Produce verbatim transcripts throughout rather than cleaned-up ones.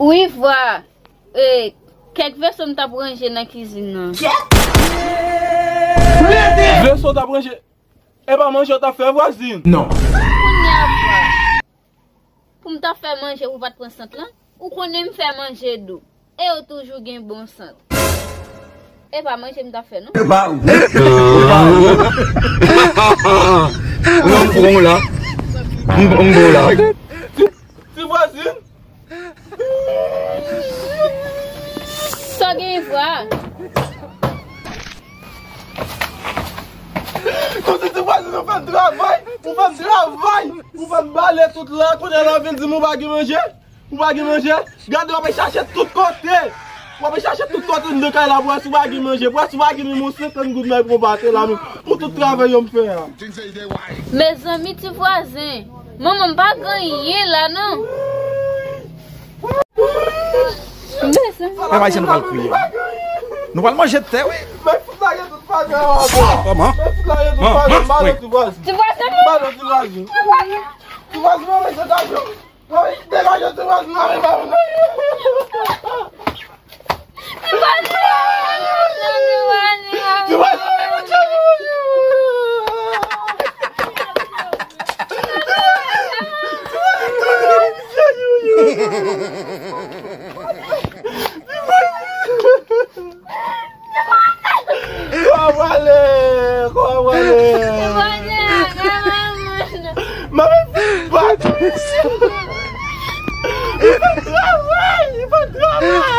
Wi, vwa. E, kèk veso m t ap ranje nan kizin nan. Veso w t ap ranje? E pa manje w t ap fè, vwazin? Non. Kounye a, vwa. Pou m ta fè manje pou w pa t pran sant lan, ou konnen m fè manje dou. E yo toujou gen bon sant. E pa manje m ta fè, non. E pa ou. E pa ou. Non, m pran w la. M, m pran w la. Ti, ti vwazin. Sa w gen vwa? Kote ti vwazin, ou fè m travay, ou fè m travay, ou fè m bale tout la, kounye a la vin di m ou pa gen manje, ou pa gen manje. Gade, w ap chache tout kote. W ap chache tout kote anndan kay la, pou wè si w pa gen manje, pou wè si w pa gen menm yon senkant goud may pou w pate la menm, pou tout travay yo m fè a. Mezanmi, ti vwazen, manman m pa gen anyen la, non. Mezanmi. Pèp ayisyen, nou pral kriye. Nou pral manje tè, wi. Mwen fout lage tout bagay ankò. Kòman? Mwen fout lage tout bagay. Ba nou ti vwazen. Ti vwazen, ba nou ti vwazen. Ti vwazen, mwen mete kamyon. Mwen degaje ti vwazen nan men ba nou. Ti vwazen. Ti vwazen, mwen mete kamyon. Kò a pwale, kò a pwale. Mwen pa travay, mwen pa travay.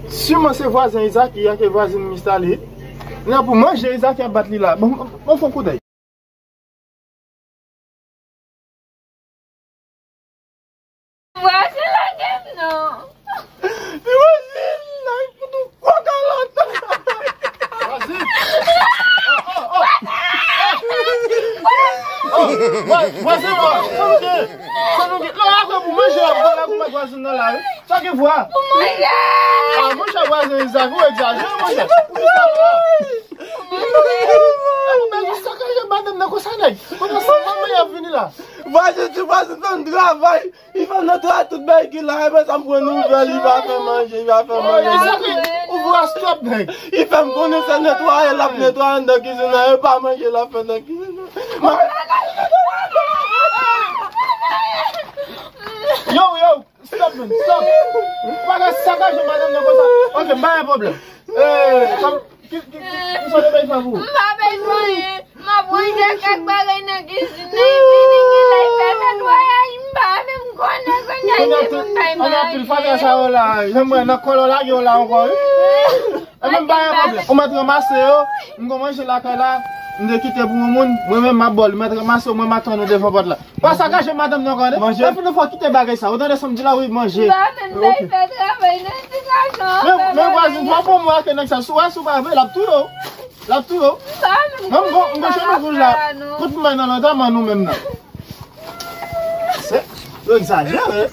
Siman se vwazen Izaki a ke vwazen Mistali. Nan pou manje Izaki ap bat li la. Bon, bon, fon koudèy. Vwazen lage m non. Vwazen lage m pou tou kwa kalòt. Vwazen. Oh, oh, oh. Oh, vwa-, vwazen, oh, sa nou gen? Sa nou gen? Non, apre pou manje, ap vin la pou manje vwazen nan la, wi. Sa gen vwa? Pou manje. Ah, monchè, vwazen Izaki, ou egzajere, monchè. Pou ki sa la? Ou bezwen sakaje madanm nan konsa, nèg. Pandan se manman y ap vini la. Vwazen, ti vwazen fè m travay. Li fè m nan travay tout bagay ki la, epi sa m pran nouvèl, li pa fè manje, li pa fè manje. Ou vwa stop, nèg. Li fè m konnen se netwaye l ap netwaye anndan kizin nan, e pa manje l ap fè nan kizin nan. Yo, yo. Stop, man, stop. Ou pa ka sakaje madanm nan konsa. Ok, m pa gen pwoblèm. Eh, sa, ki, ki, ki, ki sa w te bay fè pou ou? M pa bay fè anyen. M ap ranje kèk bagay nan kizin nan, epi li gen lè fè netwayaj, m pa menm konnen kounye a se pou m bay manje. Anpil fatra sa yo la, jan m wè nan kòlò lage yo la ankò, wi. E menm pa gen pwoblèm. Ou mèt ranmase yo, m gon manje lakay la, m te kite pou yon moun, mwen menm m ap ba w li, mèt ranmase yo, mwen m atann ou devan pòt la. Pa sakaje madanm nan ankò, tande. Manje. Lè fini fò kite bagay sa. Ou tande sa m di la, wi, manje. M pa menm bay fè travay nan ti gason an. Men, men vwazin, pa pran mwen ak nèg sa. Si w wè, si w pa vle, l ap touye w. L ap touye w. M pa menm konnen sa l ap fè a, non. Kout men nan lantèman nou menm nan. Se, yo egzajere.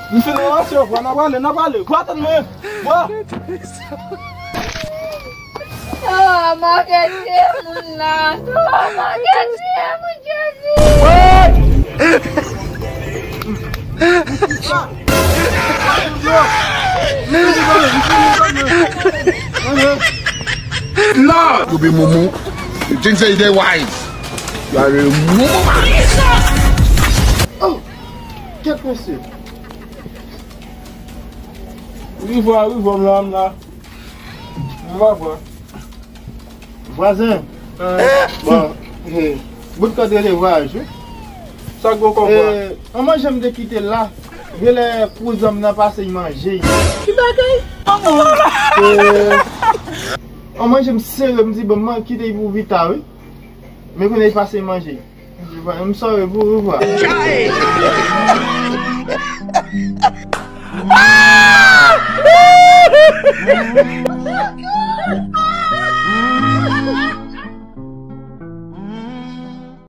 M fin ranse yo, vwa, n a prale, n a prale. Vwa, tann mwen. Vwa. Oh, manke tiye moun la. Oh, manke tiye moun, Jezi. Lord! You be mumu. You think say you dey wise. You are a mumu man. Oh! Kèt mesye. Wi, vwa, wi, vwa, m la, m la. M va vwa. Vwazen. Eh. Bon, eh, bout kòd rele vwayaj, wi. Sa k gon kò vwa? Eh, an manje m te kite l la. Genlè kouzen m nan pase y manje y. Ki bagay? Eh, an manje m sere, m di, bon, m kite y pou pita, wi. Men kounye a y pase y manje y. M sòre pou ou vwa.